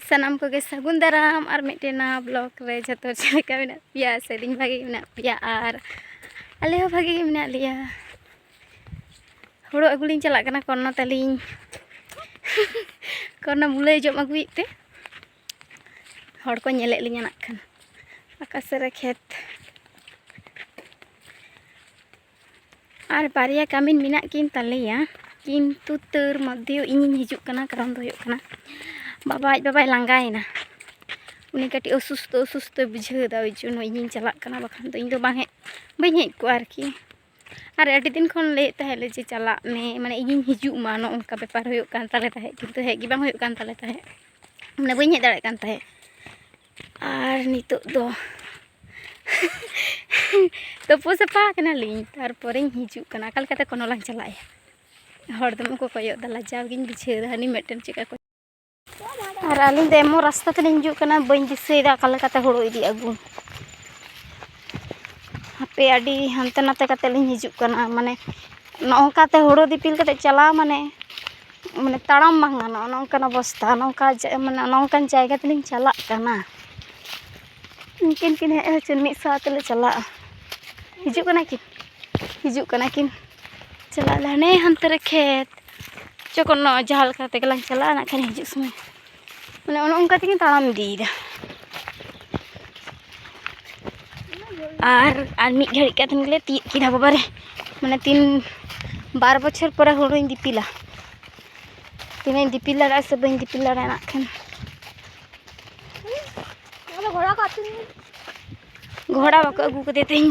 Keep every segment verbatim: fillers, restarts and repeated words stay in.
ᱥᱟᱱᱟᱢ ᱠᱚᱜᱮ ᱥᱟᱹᱜᱩᱱ ᱫᱟᱨᱟᱢ ᱟᱨ ᱢᱤᱫᱴᱮᱱ ᱱᱟᱣᱟ ᱵᱞᱚᱜ ᱨᱮ᱾ ᱡᱚᱛᱚ ᱦᱚᱲ ᱪᱮᱫ ᱞᱮᱠᱟ ᱢᱮᱱᱟᱜ ᱯᱮᱭᱟ? ᱥᱮ ᱟᱹᱞᱤᱧ ᱵᱷᱟᱜᱮ ᱜᱮ ᱢᱮᱱᱟᱜ ᱯᱮᱭᱟ ᱟᱨ ᱟᱞᱮ ᱦᱚᱸ ᱵᱷᱟᱜᱮ ᱜᱮ ᱢᱮᱱᱟᱜ ᱞᱮᱭᱟ᱾ ᱦᱳᱲᱳ ᱟᱹᱜᱩ ᱞᱤᱧ ᱪᱟᱞᱟᱜ ᱠᱟᱱᱟ ᱠᱚᱨᱱᱚ ᱛᱟᱹᱞᱤᱧ᱾ ᱠᱚᱨᱱᱚ ᱢᱩᱞᱟᱹᱭ ᱡᱚᱢ ᱟᱹᱜᱩᱭᱮᱫ ᱛᱮ ᱦᱚᱲ ᱠᱚ ᱧᱮᱞᱮᱫ ᱞᱤᱧᱟ ᱱᱟᱜ ᱠᱷᱟᱱ ᱚᱠᱟ ᱥᱮᱫ ᱨᱮ ᱠᱷᱮᱛ᱾ ᱟᱨ ᱵᱟᱨᱭᱟ ᱠᱟᱹᱢᱤᱱ ᱢᱮᱱᱟᱜ ᱠᱤᱱ ᱛᱟᱞᱮᱭᱟ, ᱠᱤᱱᱛᱩ ᱛᱟᱹᱨ ᱢᱚᱫᱽᱫᱷᱮ ᱤᱧᱤᱧ ᱦᱤᱡᱩᱜ ᱠᱟᱱᱟ᱾ ᱠᱟᱨᱚᱱ ᱫᱚ ᱦᱩᱭᱩᱜ ᱠᱟᱱᱟ ᱵᱟᱵᱟ, ᱟᱡ ᱵᱟᱵᱟᱭ ᱞᱟᱸᱜᱟᱭᱮᱱᱟ, ᱩᱱᱤ ᱠᱟᱹᱴᱤᱡ ᱚᱥᱩᱥᱛᱷᱚ ᱚᱥᱩᱥᱛᱷᱚᱭ ᱵᱩᱡᱷᱟᱹᱣ ᱮᱫᱟ, ᱳᱭ ᱡᱚᱱᱱᱚ ᱤᱧᱤᱧ ᱪᱟᱞᱟᱜ ᱠᱟᱱᱟ, ᱵᱟᱠᱷᱟᱱ ᱫᱚ ᱤᱧ ᱫᱚ ᱵᱟᱝ ᱦᱮᱡ, ᱵᱟᱹᱧ ᱦᱮᱡ ᱠᱚᱜᱼᱟ ᱟᱨᱠᱤ᱾ ᱟᱨ ᱟᱹᱰᱤ ᱫᱤᱱ ᱠᱷᱚᱱ ᱞᱟᱹᱭᱮᱫ ᱛᱟᱦᱮᱸᱫ ᱞᱮ ᱡᱮ ᱪᱟᱞᱟᱜ ᱢᱮ, ᱢᱟᱱᱮ ᱤᱧᱤᱧ ᱦᱤᱡᱩᱜ ᱢᱟ, ᱱᱚᱜᱼᱚ ᱱᱚᱝᱠᱟ ᱵᱮᱯᱟᱨ ᱦᱩᱭᱩᱜ ᱠᱟᱱ ᱛᱟᱞᱮ ᱛᱟᱦᱮᱸᱫ, ᱠᱤᱱᱛᱩ ᱦᱮᱡ ᱜᱮ ᱵᱟᱝ ᱦᱩᱭᱩᱜ ᱠᱟᱱ ᱛᱟᱞᱮ ᱛᱟᱦᱮᱸᱫ, ᱢᱟᱱᱮ ᱵᱟᱹᱧ ᱦᱮᱡ ᱫᱟᱲᱮᱭᱟᱜ ᱠᱟᱱ ᱛᱟᱦᱮᱸᱫ᱾ ᱟᱨ ᱱᱤᱛᱚᱜ ᱫᱚ ᱛᱩᱯᱩ ᱥᱟᱯᱷᱟ ᱠᱟᱱᱟᱞᱤᱧ, ᱛᱟᱨᱯᱚᱨᱮᱧ ᱦᱤᱡᱩᱜ ᱠᱟᱱᱟ᱾ ᱚᱠᱟ ᱞᱮᱠᱟᱛᱮ ᱠᱚᱨᱱᱚ ᱞᱟᱝ ᱪᱟᱞᱟᱜᱼᱟ? ᱦᱚᱲ ᱫᱚᱢᱮ ᱠᱚ ᱠᱚᱭᱚᱜ ᱫᱟ, ᱞᱟᱡᱟᱣ ᱜᱤᱧ ᱵᱩᱡᱷᱟᱹᱣ ᱫᱟ᱾ ᱦᱟᱹᱱᱤ ᱢᱤᱫᱴᱮᱱ ᱪᱮᱫᱠᱟ ᱠᱚ, ᱟᱨ ᱟᱹᱞᱤᱧ ᱫᱚ ᱮᱢᱚᱱ ᱨᱟᱥᱛᱟ ᱛᱮᱞᱤᱧ ᱦᱤᱡᱩᱜ ᱠᱟᱱᱟ, ᱵᱟᱹᱧ ᱫᱤᱥᱟᱹᱭᱮᱫᱟ ᱚᱠᱟ ᱞᱮᱠᱟᱛᱮ ᱦᱳᱲᱳ ᱤᱫᱤ ᱟᱹᱜᱩ᱾ ᱦᱟᱯᱮ, ᱟᱹᱰᱤ ᱦᱟᱱᱛᱮ ᱱᱟᱛᱮ ᱠᱟᱛᱮ ᱞᱤᱧ ᱦᱤᱡᱩᱜ ᱠᱟᱱᱟ, ᱢᱟᱱᱮ ᱱᱚᱜᱼᱚ ᱱᱚᱝᱠᱟᱛᱮ ᱦᱳᱲᱳ ᱫᱤᱯᱤᱞ ᱠᱟᱛᱮ ᱪᱟᱞᱟᱣ ᱢᱟᱱᱮ, ᱢᱟᱱᱮ ᱛᱟᱲᱟᱢ ᱵᱟᱝ ᱜᱟᱱᱚᱜᱼᱟ, ᱱᱚᱝᱠᱟᱱ ᱚᱵᱚᱥᱛᱟ, ᱱᱚᱝᱠᱟ ᱡᱟ-, ᱢᱟᱱᱮ ᱱᱚᱝᱠᱟᱱ ᱡᱟᱭᱜᱟ ᱛᱮᱞᱤᱧ ᱪᱟᱞᱟᱜ ᱠᱟᱱᱟ᱾ ᱩᱱᱠᱤᱱ ᱠᱤᱱ ᱦᱮᱡ ᱦᱚᱪᱚ ᱢᱤᱫ ᱥᱟᱶ ᱛᱮᱞᱮ ᱪᱟᱞᱟᱜᱼᱟ᱾ ᱦᱤᱡᱩᱜ ᱠᱟᱱᱟ ᱠᱤᱱ, ᱦᱤᱡᱩᱜ ᱠᱟᱱᱟ ᱠᱤᱱ᱾ ᱪᱟᱞᱟᱜ ᱟᱞᱮ ᱦᱟᱱᱮ ᱦᱟᱱᱛᱮ ᱨᱮ ᱠᱷᱮᱛ᱾ ᱪᱚ ᱠᱚᱱᱚ ᱡᱟᱦᱟᱸ ᱞᱮᱠᱟ ᱛᱮᱜᱮ ᱞᱟᱝ ᱪᱟᱞᱟᱜᱼᱟ, ᱱᱟᱜ ᱠᱷᱟᱱ ᱦᱤᱡᱩᱜ ᱥᱚᱢᱚᱭ ᱢᱟᱱᱮ ᱚᱱᱮ ᱚᱱᱠᱟ ᱛᱮᱜᱮ ᱛᱟᱲᱟᱢ ᱤᱫᱤᱭᱮᱫᱟ᱾ ᱟᱨ, ᱟᱨ ᱢᱤᱫ ᱜᱷᱟᱹᱲᱤᱡ ᱠᱟᱛᱮᱱ ᱜᱮᱞᱮ ᱛᱤᱭᱳᱜ ᱠᱮᱫᱟ, ᱵᱟᱵᱟᱨᱮ᱾ ᱢᱟᱱᱮ ᱛᱤᱱ, ᱵᱟᱨ ᱵᱚᱪᱷᱚᱨ ᱯᱚᱨᱮ ᱦᱳᱲᱳᱧ ᱫᱤᱯᱤᱞᱟ᱾ ᱛᱤᱱᱟᱹᱜ ᱤᱧ ᱫᱤᱯᱤᱞ ᱫᱟᱲᱮᱭᱟᱜᱼᱟ ᱥᱮ ᱵᱟᱹᱧ ᱫᱤᱯᱤᱞ ᱫᱟᱲᱮᱭᱟᱜᱼᱟ ᱱᱟᱜ ᱠᱷᱟᱱ᱾ ᱜᱷᱚᱲᱟ ᱠᱚ ᱟᱹᱛᱤᱧ᱾ ᱜᱷᱚᱲᱟ ᱵᱟᱠᱚ ᱟᱹᱜᱩ ᱠᱟᱫᱮ ᱛᱤᱧ᱾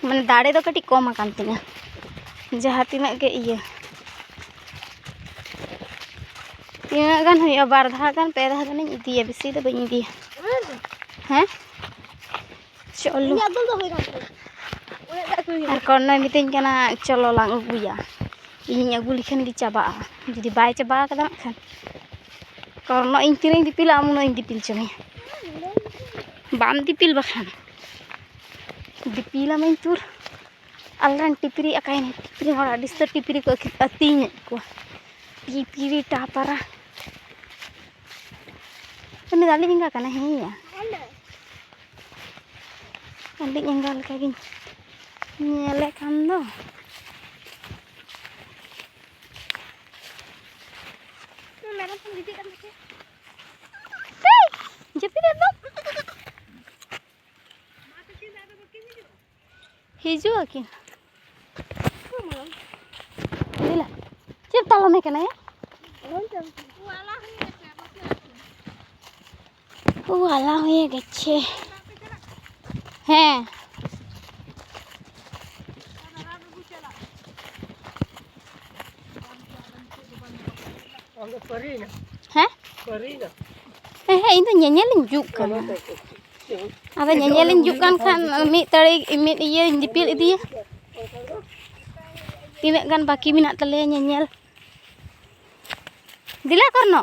ᱢᱟᱱᱮ ᱫᱟᱲᱮ ᱫᱚ ᱠᱟᱹᱴᱤᱡ ᱠᱚᱢ ᱟᱠᱟᱱ ᱛᱤᱧᱟᱹ, ᱡᱟᱦᱟᱸ ᱛᱤᱱᱟᱹᱜ ᱜᱮ ᱤᱭᱟᱹ᱾ ᱛᱤᱱᱟᱹᱜ ᱜᱟᱱ ᱦᱩᱭᱩᱜᱼᱟ? ᱵᱟᱨ ᱫᱷᱟᱣ ᱜᱟᱱ, ᱯᱮ ᱫᱷᱟᱣ ᱜᱟᱱᱤᱧ ᱤᱫᱤᱭᱟ, ᱵᱮᱥᱤ ᱫᱚ ᱵᱟᱹᱧ ᱤᱫᱤᱭᱟ᱾ ᱦᱮᱸ, ᱪᱚᱞᱚ᱾ ᱤᱧᱟᱹᱜ ᱫᱩᱞ ᱫᱚ ᱦᱩᱭ ᱠᱟᱱ ᱛᱤᱧᱟᱹ᱾ ᱩᱱᱟᱹᱜ ᱫᱟᱜ ᱠᱚ ᱦᱩᱭ ᱟᱨ ᱠᱟᱱᱟ᱾ ᱠᱚᱨᱱᱚᱭ ᱢᱤᱛᱟᱹᱧ ᱠᱟᱱᱟ, "ᱪᱚᱞᱚ ᱞᱟᱝ ᱟᱹᱜᱩᱭᱟ, ᱤᱧᱤᱧ ᱟᱹᱜᱩ ᱞᱮᱠᱷᱟᱱ ᱜᱮ ᱪᱟᱵᱟᱜᱼᱟ, ᱡᱩᱫᱤ ᱵᱟᱭ ᱪᱟᱵᱟ ᱟᱠᱟᱫᱟ ᱱᱟᱜ ᱠᱷᱟᱱ ᱠᱚᱨᱱᱚ ᱤᱧ ᱛᱤᱱᱟᱹᱜ ᱤᱧ ᱫᱤᱯᱤᱞᱟ, ᱟᱢ ᱩᱱᱟᱹᱜ ᱤᱧ ᱫᱤᱯᱤᱞ ᱦᱚᱪᱚ ᱢᱮᱭᱟ, ᱵᱟᱢ ᱫᱤᱯᱤᱞ ᱵᱟᱠᱷᱟᱱ ᱫᱤᱯᱤᱞᱟᱢᱟᱹᱧ ᱛᱩᱨ᱾ ᱟᱞᱮᱨᱮᱱ ᱴᱤᱯᱨᱤ ᱟᱠᱟᱭᱮᱱᱟᱭ? ᱴᱤᱯᱨᱤ ᱦᱚᱲ ᱟᱹᱰᱤ ᱩᱥᱛᱟᱹᱨ ᱴᱤᱯᱨᱤ ᱠᱚ ᱟᱹᱠᱷᱨᱤ-, ᱟᱹᱛᱤᱧᱮᱫ ᱠᱚᱣᱟ᱾ ᱯᱤᱯᱤᱲᱤ ᱴᱟᱯᱟᱨᱟ᱾ ᱩᱱᱤ ᱫᱚ ᱟᱹᱞᱤᱧ ᱮᱸᱜᱟ ᱠᱟᱱᱟᱭ, ᱦᱮᱸ ᱭᱟ᱾ ᱟᱹᱞᱤᱧ ᱮᱸᱜᱟ ᱞᱮᱠᱟᱜᱤᱧ ᱧᱮᱞᱮ ᱠᱟᱱ ᱫᱚ᱾ ᱢᱮᱨᱚᱢ ᱠᱚ ᱜᱤᱛᱤᱡ ᱠᱟᱱ ᱛᱟᱯᱮᱭᱟ᱾ ᱦᱮᱭ! ᱡᱟᱹᱯᱤᱫ ᱮᱫ ᱫᱚ᱾ ᱦᱤᱡᱩᱜ ᱟᱹᱠᱤᱱ᱾ ᱫᱮᱞᱟ᱾ ᱪᱮᱫ ᱛᱟᱞᱚᱢᱮ ᱠᱟᱱᱟᱭᱟ? ᱳ, ᱟᱞᱟ ᱦᱩᱭ ᱜᱮᱪᱷᱮ᱾ ᱦᱮᱸ᱾ ᱟᱢ ᱫᱚ ᱯᱟᱹᱨᱤᱭᱮᱱᱟ? ᱦᱮᱸ? ᱯᱟᱹᱨᱤᱭᱮᱱᱟ? ᱦᱮᱸ, ᱦᱮᱸ, ᱤᱧ ᱫᱚ ᱧᱮᱧᱮᱞ ᱤᱧ ᱡᱩᱜ ᱠᱟᱱᱟ᱾ ᱚᱱᱟ ᱛᱮ ᱪᱮᱫ? ᱟᱫᱚ ᱧᱮᱧᱮᱞ ᱤᱧ ᱡᱩᱜ ᱠᱟᱱ ᱠᱷᱟᱱ ᱢᱤᱫ ᱛᱟᱹᱲᱤ, ᱢᱤᱫ ᱤᱭᱟᱹᱧ ᱫᱤᱯᱤᱞ ᱤᱫᱤᱭᱟ᱾ ᱛᱤᱱᱟᱹᱜ ᱜᱟᱱ ᱵᱟᱹᱠᱤ ᱢᱮᱱᱟᱜ ᱛᱟᱞᱮᱭᱟ ᱧᱮᱧᱮᱞ᱾ ᱫᱮᱞᱟ ᱠᱚᱨᱱᱚ᱾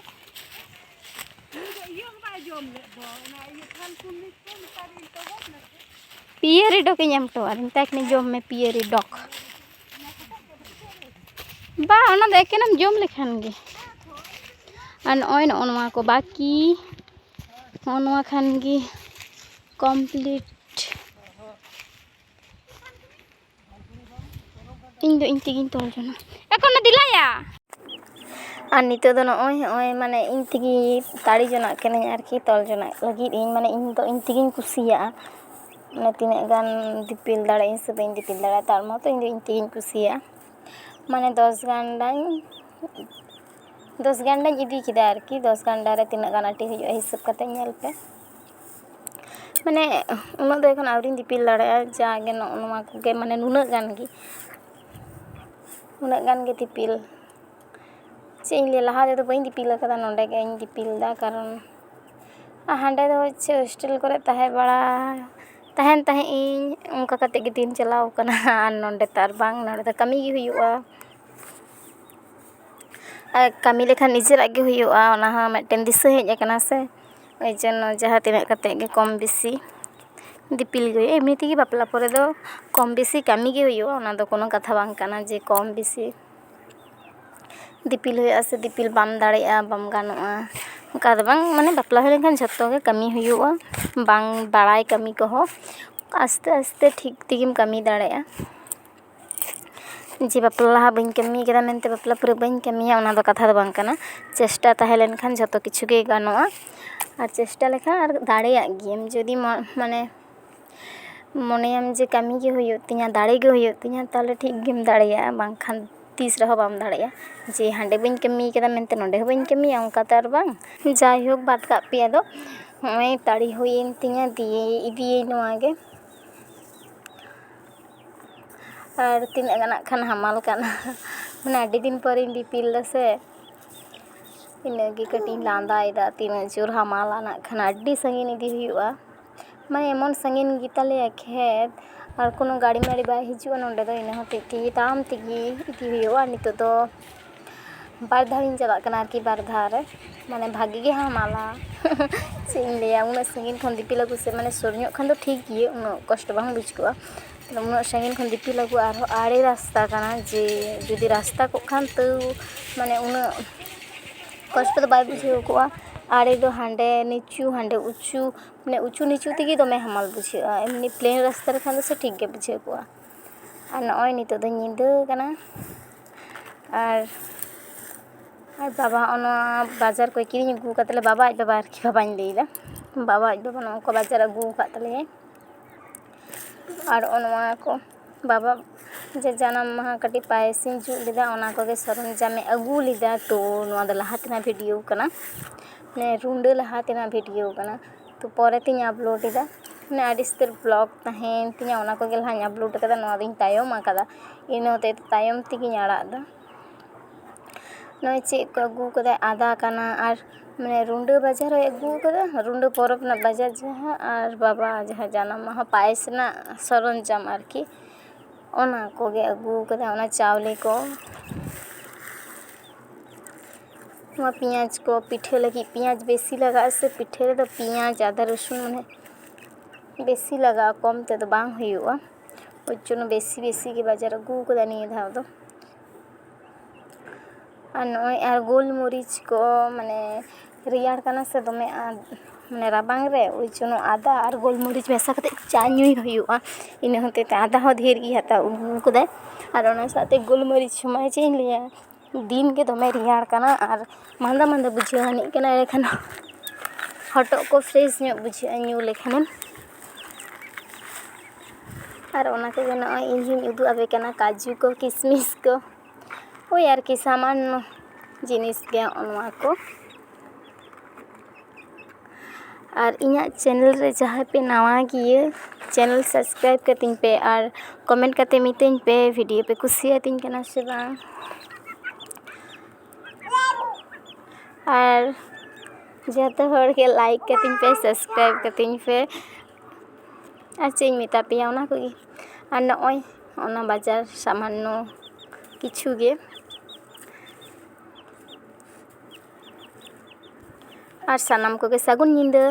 ᱯᱤᱭᱟᱹᱨᱤ ᱰᱚᱠ ᱤᱧ ᱮᱢ ᱦᱚᱴᱚᱣᱟᱫ, ᱢᱮᱛᱟᱭ ᱠᱟᱹᱱᱟᱹᱧ, "ᱡᱚᱢ ᱢᱮ ᱯᱤᱭᱟᱹᱨᱤ ᱰᱚᱠ᱾" ᱵᱟ, ᱚᱱᱟ ᱫᱚ ᱮᱠᱮᱱᱮᱢ ᱡᱚᱢ ᱞᱮᱠᱷᱟᱱ ᱜᱮ᱾ ᱟᱨ ᱱᱚᱜᱼᱚᱭ ᱱᱚᱜᱼᱚ ᱱᱚᱣᱟ ᱠᱚ ᱵᱟᱹᱠᱤ, ᱱᱚᱜᱼᱚ ᱱᱚᱣᱟ ᱠᱷᱟᱱ ᱜᱮ complete᱾ ᱤᱧ ᱫᱚ ᱤᱧ ᱛᱮᱜᱮᱧ ᱛᱚᱞ ᱡᱚᱱᱟ᱾ ᱮᱠᱷᱚᱱ ᱫᱚ ᱫᱮᱞᱟᱭᱟ᱾ ᱟᱨ ᱱᱤᱛᱚᱜ ᱫᱚ ᱱᱚᱜᱼᱚᱭ, ᱱᱚᱜᱼᱚᱭ ᱢᱟᱱᱮ ᱤᱧ ᱛᱮᱜᱮ ᱛᱟᱲᱮ ᱡᱚᱱᱟᱜ ᱠᱟᱹᱱᱟᱹᱧ ᱟᱨᱠᱤ, ᱛᱚᱞ ᱡᱚᱱᱟᱜ ᱞᱟᱹᱜᱤᱫ ᱤᱧ, ᱢᱟᱱᱮ ᱤᱧ ᱫᱚ ᱤᱧ ᱛᱮᱜᱮᱧ ᱠᱩᱥᱤᱭᱟᱜᱼᱟ᱾ ᱢᱟᱱᱮ ᱛᱤᱱᱟᱹᱜ ᱜᱟᱱ ᱫᱤᱯᱤᱞ ᱫᱟᱲᱮᱭᱟᱜ ᱟᱹᱧ ᱥᱮ ᱵᱟᱹᱧ ᱫᱤᱯᱤᱞ ᱫᱟᱲᱮᱭᱟᱜᱼᱟ, ᱛᱟᱨ ᱢᱚᱛᱚ ᱤᱧ ᱫᱚ ᱤᱧ ᱛᱮᱜᱮᱧ ᱠᱩᱥᱤᱭᱟᱜᱼᱟ᱾ ᱢᱟᱱᱮ ᱫᱚᱥ ᱜᱟᱱᱰᱟᱧ, ᱫᱚᱥ ᱜᱟᱱᱰᱟᱧ ᱤᱫᱤ ᱠᱮᱫᱟ ᱟᱨᱠᱤ, ᱫᱚᱥ ᱜᱟᱱᱰᱟ ᱨᱮ ᱛᱤᱱᱟᱹᱜ ᱜᱟᱱ ᱟᱹᱴᱤ ᱦᱩᱭᱩᱜᱼᱟ ᱦᱤᱥᱟᱹᱵ ᱠᱟᱛᱮ ᱧᱮᱞ ᱯᱮ᱾ ᱢᱟᱱᱮ ᱩᱱᱟᱹᱜ ᱫᱚ ᱮᱠᱷᱚᱱ ᱟᱹᱣᱨᱤᱧ ᱫᱤᱯᱤᱞ ᱫᱟᱲᱮᱭᱟᱜᱼᱟ, ᱡᱟᱜᱮ ᱱᱚᱜᱼᱚ ᱱᱚᱣᱟ ᱠᱚᱜᱮ, ᱢᱟᱱᱮ ᱱᱩᱱᱟᱹᱜ ᱜᱟᱱ ᱜᱮ, ᱩᱱᱟᱹᱜ ᱜᱟᱱ ᱜᱮ ᱫᱤᱯᱤᱞ᱾ ᱪᱮᱫ ᱤᱧ ᱞᱟᱹᱭᱟ, ᱞᱟᱦᱟ ᱛᱮᱫᱚ ᱵᱟᱹᱧ ᱫᱤᱯᱤᱞ ᱟᱠᱟᱫᱟ, ᱱᱚᱸᱰᱮ ᱜᱮ ᱤᱧ ᱫᱤᱯᱤᱞ ᱮᱫᱟ, ᱠᱟᱨᱚᱱ ᱟᱨ ᱦᱟᱸᱰᱮ ᱫᱚ ᱪᱮᱫ ᱦᱳᱥᱴᱮᱞ ᱠᱚᱨᱮ ᱛᱟᱦᱮᱸ ᱵᱟᱲᱟ, ᱛᱟᱦᱮᱱ ᱛᱟᱦᱮᱸᱫ ᱤᱧ, ᱚᱱᱠᱟ ᱠᱟᱛᱮ ᱜᱮ ᱫᱤᱱ ᱪᱟᱞᱟᱣ ᱠᱟᱱᱟ᱾ ᱟᱨ ᱱᱚᱸᱰᱮ ᱛᱚ ᱟᱨ ᱵᱟᱝ, ᱱᱚᱸᱰᱮ ᱫᱚ ᱠᱟᱹᱢᱤ ᱜᱮ ᱦᱩᱭᱩᱜᱼᱟ᱾ ᱟᱨ ᱠᱟᱹᱢᱤ ᱞᱮᱠᱷᱟᱱ ᱱᱤᱡᱮᱨᱟᱜ ᱜᱮ ᱦᱩᱭᱩᱜᱼᱟ, ᱚᱱᱟ ᱦᱚᱸ ᱢᱤᱫᱴᱮᱱ ᱫᱤᱥᱟᱹ ᱦᱮᱡ ᱟᱠᱟᱱᱟ ᱥᱮ᱾ ᱳᱭ ᱡᱚᱱᱱᱚ ᱡᱟᱦᱟᱸ ᱛᱤᱱᱟᱹᱜ ᱠᱟᱛᱮ ᱜᱮ ᱠᱚᱢ ᱵᱮᱥᱤ ᱫᱤᱯᱤᱞ ᱜᱮ ᱦᱩᱭᱩᱜᱼᱟ᱾ ᱮᱢᱱᱤ ᱛᱮᱜᱮ ᱵᱟᱯᱞᱟ ᱯᱚᱨᱮ ᱫᱚ ᱠᱚᱢ ᱵᱮᱥᱤ ᱠᱟᱹᱢᱤ ᱜᱮ ᱦᱩᱭᱩᱜᱼᱟ, ᱚᱱᱟ ᱫᱚ ᱠᱳᱱᱳ ᱠᱟᱛᱷᱟ ᱵᱟᱝ ᱠᱟᱱᱟ ᱡᱮ ᱠᱚᱢ ᱵᱮᱥᱤ᱾ ᱫᱤᱯᱤᱞ ᱦᱩᱭᱩᱜᱼᱟ ᱥᱮ ᱫᱤᱯᱤᱞ ᱵᱟᱢ ᱫᱟᱲᱮᱭᱟᱜᱼᱟ, ᱵᱟᱢ ᱜᱟᱱᱚᱜᱼᱟ, ᱚᱱᱠᱟ ᱫᱚ ᱵᱟᱝ᱾ ᱢᱟᱱᱮ ᱵᱟᱯᱞᱟ ᱦᱩᱭ ᱞᱮᱱᱠᱷᱟᱱ ᱡᱷᱚᱛᱚ ᱜᱮ ᱠᱟᱹᱢᱤ ᱦᱩᱭᱩᱜᱼᱟ, ᱵᱟᱝ ᱵᱟᱲᱟᱭ ᱠᱟᱹᱢᱤ ᱠᱚᱦᱚᱸ ᱟᱥᱛᱮ ᱟᱥᱛᱮ ᱴᱷᱤᱠ ᱛᱮᱜᱮᱢ ᱠᱟᱹᱢᱤ ᱫᱟᱲᱮᱭᱟᱜᱼᱟ᱾ ᱡᱮ ᱵᱟᱯᱞᱟ ᱞᱟᱦᱟ ᱵᱟᱹᱧ ᱠᱟᱹᱢᱤ ᱠᱟᱫᱟ ᱢᱮᱱᱛᱮ ᱵᱟᱯᱞᱟ ᱯᱚᱨᱮ ᱵᱟᱹᱧ ᱠᱟᱹᱢᱤᱭᱟ, ᱚᱱᱟ ᱫᱚ ᱠᱟᱛᱷᱟ ᱫᱚ ᱵᱟᱝ ᱠᱟᱱᱟ᱾ ᱪᱮᱥᱴᱟ ᱛᱟᱦᱮᱸ ᱞᱮᱱᱠᱷᱟᱱ ᱡᱷᱚᱛᱚ ᱠᱤᱪᱷᱩ ᱜᱮ ᱜᱟᱱᱚᱜᱼᱟ᱾ ᱟᱨ ᱪᱮᱥᱴᱟ ᱞᱮᱠᱷᱟᱱ ᱟᱨ ᱫᱟᱲᱮᱭᱟᱜ ᱜᱮᱭᱟᱢ᱾ ᱡᱩᱫᱤ ᱢᱚ-, ᱢᱟᱱᱮ ᱢᱚᱱᱮᱭᱟᱢ ᱡᱮ ᱠᱟᱹᱢᱤ ᱜᱮ ᱦᱩᱭᱩᱜ ᱛᱤᱧᱟᱹ, ᱫᱟᱲᱮ ᱜᱮ ᱦᱩᱭᱩᱜ ᱛᱤᱧᱟᱹ, ᱛᱟᱦᱚᱞᱮ ᱴᱷᱤᱠ ᱜᱮᱢ ᱫᱟᱲᱮᱭᱟᱜᱼᱟ, ᱵᱟᱝᱠᱷᱟᱱ ᱛᱤᱥ ᱨᱮᱦᱚᱸ ᱵᱟᱢ ᱫᱟᱲᱮᱭᱟᱜᱼᱟ᱾ ᱡᱮ ᱦᱟᱸᱰᱮ ᱵᱟᱹᱧ ᱠᱟᱹᱢᱤ ᱠᱟᱫᱟ ᱢᱮᱱᱛᱮ ᱱᱚᱰᱮ ᱦᱚᱸ ᱵᱟᱹᱧ ᱠᱟᱹᱢᱤᱭᱟ, ᱚᱱᱠᱟ ᱛᱚ ᱟᱨ ᱵᱟᱝ᱾ ᱡᱟᱭᱦᱳᱠ, ᱵᱟᱫ ᱠᱟᱜ ᱯᱮ ᱟᱫᱚ᱾ ᱱᱚᱜᱼᱚᱭ ᱛᱟᱹᱲᱤ ᱦᱩᱭᱮᱱ ᱛᱤᱧᱟᱹ, ᱫᱤᱭᱮ ᱤᱫᱤᱭᱟᱹᱧ ᱱᱚᱣᱟ ᱜᱮ᱾ ᱟᱨ ᱛᱤᱱᱟᱹᱜ ᱜᱟᱱ ᱱᱟᱜ ᱠᱷᱟᱱ ᱦᱟᱢᱟᱞ ᱠᱟᱱᱟ᱾ ᱢᱟᱱᱮ ᱟᱹᱰᱤ ᱫᱤᱱ ᱯᱚᱨᱮᱧ ᱫᱤᱯᱤᱞ ᱫᱟ ᱥᱮ, ᱤᱱᱟᱹᱜᱮ ᱠᱟᱹᱴᱤᱡ ᱤᱧ ᱞᱟᱸᱫᱟᱭᱮᱫᱟ, ᱛᱤᱱᱟᱹᱜ ᱡᱳᱨ ᱦᱟᱢᱟᱞᱟ ᱱᱟᱜ ᱠᱷᱟᱱ᱾ ᱟᱹᱰᱤ ᱥᱟᱺᱜᱤᱧ ᱤᱫᱤ ᱦᱩᱭᱩᱜᱼᱟ, ᱢᱟᱱᱮ ᱮᱢᱚᱱ ᱥᱟᱺᱜᱤᱧ ᱜᱮᱛᱟᱞᱮᱭᱟ ᱠᱷᱮᱛ, ᱟᱨ ᱠᱳᱱᱳ ᱜᱟᱹᱰᱤ ᱢᱟᱹᱰᱤ ᱵᱟᱭ ᱦᱤᱡᱩᱜᱼᱟ ᱱᱚᱸᱰᱮ ᱫᱚ᱾ ᱤᱱᱟᱹ ᱦᱚᱛᱮᱡ ᱛᱮᱜᱮ ᱛᱟᱲᱟᱢ ᱛᱮᱜᱮ ᱤᱫᱤ ᱦᱩᱭᱩᱜᱼᱟ᱾ ᱱᱤᱛᱚᱜ ᱫᱚ ᱵᱟᱨ ᱫᱷᱟᱣ ᱤᱧ ᱪᱟᱞᱟᱜ ᱠᱟᱱᱟ ᱟᱨᱠᱤ, ᱵᱟᱨ ᱫᱷᱟᱣ ᱨᱮ᱾ ᱢᱟᱱᱮ ᱵᱷᱟᱜᱮ ᱜᱮ ᱦᱟᱢᱟᱞᱟ᱾ ᱪᱮᱫ ᱤᱧ ᱞᱟᱹᱭᱟ, ᱩᱱᱟᱹᱜ ᱥᱟᱺᱜᱤᱧ ᱠᱷᱚᱱ ᱫᱤᱯᱤᱞ ᱟᱹᱜᱩ ᱥᱮ, ᱢᱟᱱᱮ ᱥᱩᱨ ᱧᱚᱜ ᱠᱷᱟᱱ ᱫᱚ ᱴᱷᱤᱠ ᱜᱮ, ᱩᱱᱟᱹᱜ ᱠᱚᱥᱴᱚ ᱵᱟᱝ ᱵᱩᱡᱽ ᱠᱚᱜᱼᱟ᱾ ᱟᱫᱚ ᱩᱱᱟᱹᱜ ᱥᱟᱺᱜᱤᱧ ᱠᱷᱚᱱ ᱫᱤᱯᱤᱞ ᱟᱹᱜᱩ ᱟᱨᱦᱚᱸ ᱟᱲᱮ ᱨᱟᱥᱛᱟ ᱠᱟᱱᱟ, ᱡᱮ ᱡᱩᱫᱤ ᱨᱟᱥᱛᱟ ᱠᱚᱜ ᱠᱷᱟᱱ ᱛᱟᱹᱣ ᱢᱟᱱᱮ ᱩᱱᱟᱹᱜ ᱠᱚᱥᱴᱚ ᱫᱚ ᱵᱟᱭ ᱵᱩᱡᱷᱟᱹᱣ ᱠᱚᱜᱼᱟ᱾ ᱟᱲᱮ ᱫᱚ ᱦᱟᱸᱰᱮ ᱱᱤᱪᱩ ᱦᱟᱸᱰᱮ ᱩᱪᱩ, ᱢᱟᱱᱮ ᱩᱪᱩ ᱱᱤᱪᱩ ᱛᱮᱜᱮ ᱫᱚᱢᱮ ᱦᱟᱢᱟᱞ ᱵᱩᱡᱷᱟᱹᱜᱼᱟ᱾ ᱮᱢᱱᱤ ᱯᱞᱮᱱ ᱨᱟᱥᱛᱟ ᱞᱮᱠᱷᱟᱱ ᱫᱚ ᱥᱮ ᱴᱷᱤᱠ ᱜᱮ ᱵᱩᱡᱷᱟᱹᱣ ᱠᱚᱜᱼᱟ᱾ ᱟᱨ ᱱᱚᱜᱼᱚᱭ ᱱᱤᱛᱚᱜ ᱫᱚ ᱧᱤᱫᱟᱹ ᱠᱟᱱᱟ᱾ ᱟᱨ, ᱟᱨ ᱵᱟᱵᱟ ᱦᱚᱸᱜᱼᱚ ᱱᱚᱣᱟ ᱵᱟᱡᱟᱨ ᱠᱚᱭ ᱠᱤᱨᱤᱧ ᱟᱹᱜᱩ ᱟᱠᱟᱫ ᱛᱟᱞᱮᱭᱟ, ᱵᱟᱵᱟ ᱟᱡ ᱵᱟᱵᱟ ᱟᱨᱠᱤ, ᱵᱟᱵᱟᱧ ᱞᱟᱹᱭᱫᱟ, ᱵᱟᱵᱟ ᱟᱡ ᱵᱟᱵᱟ ᱱᱚᱣᱟ ᱠᱚ ᱵᱟᱡᱟᱨ ᱟᱹᱜᱩ ᱟᱠᱟᱫ ᱛᱟᱞᱮᱭᱟᱭ᱾ ᱟᱨ ᱦᱚᱸᱜᱼᱚ ᱱᱚᱣᱟ ᱠᱚ ᱵᱟᱵᱟ ᱡᱮ ᱡᱟᱱᱟᱢ ᱢᱟᱦᱟ ᱠᱟᱹᱴᱤᱡ ᱯᱟᱭᱮᱥᱤᱧ ᱡᱩᱛ ᱞᱮᱫᱟ, ᱚᱱᱟ ᱠᱚᱜᱮ ᱥᱚᱨᱚᱧᱡᱟᱢᱮ ᱟᱹᱜᱩ ᱞᱮᱫᱟ᱾ ᱛᱚ ᱱᱚᱣᱟ ᱫᱚ ᱞᱟᱦᱟ ᱛᱮᱱᱟᱜ ᱵᱷᱤᱰᱤᱭᱳ ᱠᱟᱱᱟ, ᱢᱟᱱᱮ ᱨᱩᱸᱰᱟᱹ ᱞᱟᱦᱟ ᱛᱮᱱᱟᱜ ᱵᱷᱤᱰᱤᱭᱳ ᱠᱟᱱᱟ᱾ ᱛᱚ ᱯᱚᱨᱮ ᱛᱤᱧ ᱟᱯᱞᱳᱰ ᱮᱫᱟ, ᱢᱟᱱᱮ ᱟᱹᱰᱤ ᱩᱥᱛᱟᱹᱨ ᱵᱞᱚᱜ ᱛᱟᱦᱮᱸᱭᱮᱱ ᱛᱤᱧᱟᱹ, ᱚᱱᱟ ᱠᱚᱜᱮ ᱞᱟᱦᱟᱧ ᱟᱯᱞᱳᱰ ᱠᱟᱫᱟ᱾ ᱱᱚᱣᱟ ᱫᱚᱧ ᱛᱟᱭᱚᱢ ᱟᱠᱟᱫᱟ, ᱤᱱᱟᱹ ᱦᱚᱛᱮᱡ ᱛᱮ ᱛᱟᱭᱚᱢ ᱛᱮᱜᱮᱧ ᱟᱲᱟᱜ ᱮᱫᱟ᱾ ᱱᱚᱜᱼᱚᱭ ᱪᱮᱫ ᱠᱚ ᱟᱹᱜᱩ ᱠᱟᱫᱟᱭ, ᱟᱫᱟ ᱠᱟᱱᱟ, ᱟᱨ ᱢᱟᱱᱮ ᱨᱩᱸᱰᱟᱹ ᱵᱟᱡᱟᱨ ᱦᱚᱸᱭ ᱟᱹᱜᱩ ᱠᱟᱫᱟ, ᱨᱩᱸᱰᱟᱹ ᱯᱚᱨᱚᱵᱽ ᱨᱮᱱᱟᱜ ᱵᱟᱡᱟᱨ ᱡᱟᱦᱟᱸ, ᱟᱨ ᱵᱟᱵᱟ ᱡᱟᱦᱟᱸ ᱡᱟᱱᱟᱢ ᱢᱟᱦᱟ ᱯᱟᱭᱮᱥ ᱨᱮᱱᱟᱜ ᱥᱚᱨᱚᱧᱡᱟᱢ ᱟᱨᱠᱤ, ᱚᱱᱟ ᱠᱚᱜᱮ ᱟᱹᱜᱩ ᱠᱟᱫᱟ, ᱚᱱᱟ ᱪᱟᱣᱞᱮ ᱠᱚ᱾ ᱱᱚᱣᱟ ᱯᱮᱸᱭᱟᱡᱽ ᱠᱚ, ᱯᱤᱴᱷᱟᱹ ᱞᱟᱹᱜᱤᱫ ᱯᱮᱸᱭᱟᱡᱽ ᱵᱮᱥᱤ ᱞᱟᱜᱟᱜᱼᱟ ᱥᱮ, ᱯᱤᱴᱷᱟᱹ ᱨᱮᱫᱚ ᱯᱮᱸᱭᱟᱡᱽ, ᱟᱫᱟ, ᱨᱚᱥᱩᱱ ᱢᱟᱱᱮ ᱵᱮᱥᱤ ᱞᱟᱜᱟᱜᱼᱟ, ᱠᱚᱢ ᱛᱮᱫᱚ ᱵᱟᱝ ᱦᱩᱭᱩᱜᱼᱟ᱾ ᱳᱭ ᱡᱚᱱᱱᱚ ᱵᱮᱥᱤ ᱵᱮᱥᱤ ᱜᱮ ᱵᱟᱡᱟᱨ ᱟᱹᱜᱩ ᱠᱟᱫᱟ ᱱᱤᱭᱟᱹ ᱫᱷᱟᱣ ᱫᱚ᱾ ᱟᱨ ᱱᱚᱜᱼᱚᱭ ᱟᱨ ᱜᱳᱞᱢᱚᱨᱤᱪ ᱠᱚ, ᱢᱟᱱᱮ ᱨᱮᱭᱟᱲ ᱠᱟᱱᱟ ᱥᱮ ᱫᱚᱢᱮ, ᱟᱨ ᱢᱟᱱᱮ ᱨᱟᱵᱟᱝ ᱨᱮ ᱳᱭ ᱡᱚᱱᱱᱚ ᱟᱫᱟ ᱟᱨ ᱜᱳᱞᱢᱚᱨᱤᱪ ᱢᱮᱥᱟ ᱠᱟᱛᱮ ᱪᱟ ᱧᱩᱭ ᱦᱩᱭᱩᱜᱼᱟ᱾ ᱤᱱᱟᱹ ᱦᱚᱛᱮ ᱛᱮ ᱟᱫᱟ ᱦᱚᱸ ᱰᱷᱮᱨ ᱜᱮ ᱦᱟᱛᱟᱣ ᱟᱹᱜᱩ ᱠᱟᱫᱟᱭ᱾ ᱟᱨ ᱚᱱᱟ ᱥᱟᱶᱛᱮ ᱜᱳᱞᱢᱚᱨᱤᱪ ᱦᱚᱸ, ᱢᱟ ᱪᱮᱫ ᱤᱧ ᱞᱟᱹᱭᱟ, ᱫᱤᱱ ᱜᱮ ᱫᱚᱢᱮ ᱨᱮᱭᱟᱲ ᱠᱟᱱᱟ ᱟᱨ ᱢᱟᱸᱫᱟ ᱢᱟᱸᱫᱟ ᱵᱩᱡᱷᱟᱹᱣ ᱟᱹᱱᱤᱡ ᱠᱟᱱᱟ᱾ ᱮᱸᱰᱮᱠᱷᱟᱱ ᱦᱚᱴᱚᱜ ᱠᱚ ᱯᱷᱨᱮᱥ ᱧᱚᱜ ᱵᱩᱡᱷᱟᱹᱜᱼᱟ ᱧᱩ ᱞᱮᱠᱷᱟᱱᱮᱢ᱾ ᱟᱨ ᱚᱱᱟ ᱠᱚᱜᱮ ᱱᱚᱜᱼᱚᱭ ᱤᱧ ᱦᱚᱸᱧ ᱩᱫᱩᱜ ᱟᱯᱮ ᱠᱟᱱᱟ, ᱠᱟᱡᱩ ᱠᱚ, ᱠᱤᱥᱢᱤᱥ ᱠᱚ, ᱳᱭ ᱟᱨᱠᱤ ᱥᱟᱢᱟᱱᱱᱚ ᱡᱤᱱᱤᱥ ᱜᱮ ᱱᱚᱣᱟ ᱠᱚ᱾ ᱟᱨ ᱤᱧᱟᱹᱜ ᱪᱮᱱᱮᱞ ᱨᱮ ᱡᱟᱦᱟᱸᱭ ᱯᱮ ᱱᱟᱣᱟ ᱜᱮᱭᱟᱹ, ᱪᱮᱱᱮᱞ ᱥᱟᱵᱥᱠᱨᱟᱭᱤᱵᱽ ᱠᱟᱹᱛᱤᱧ ᱯᱮ ᱟᱨ ᱠᱚᱢᱮᱱᱴ ᱠᱟᱛᱮ ᱢᱤᱛᱟᱹᱧ ᱯᱮ ᱵᱷᱤᱰᱤᱭᱳ ᱯᱮ ᱠᱩᱥᱤᱭᱟᱛᱤᱧ ᱠᱟᱱᱟ ᱥᱮ ᱵᱟᱝ᱾ ᱟᱨ ᱡᱚᱛᱚ ᱦᱚᱲ ᱜᱮ ᱞᱟᱭᱤᱠ ᱠᱟᱹᱛᱤᱧ ᱯᱮ, ᱥᱟᱵᱥᱠᱨᱟᱭᱤᱵᱽ ᱠᱟᱹᱛᱤᱧ ᱯᱮ᱾ ᱟᱨ ᱪᱮᱫ ᱤᱧ ᱢᱮᱛᱟ ᱯᱮᱭᱟ, ᱚᱱᱟ ᱠᱚᱜᱮ᱾ ᱟᱨ ᱱᱚᱜᱼᱚᱭ ᱚᱱᱟ ᱵᱟᱡᱟᱨ ᱥᱟᱢᱟᱱᱱᱚ ᱠᱤᱪᱷᱩ ᱜᱮ᱾ ᱟᱨ ᱥᱟᱱᱟᱢ ᱠᱚᱜᱮ ᱥᱟᱹᱜᱩᱱ ᱧᱤᱫᱟᱹ᱾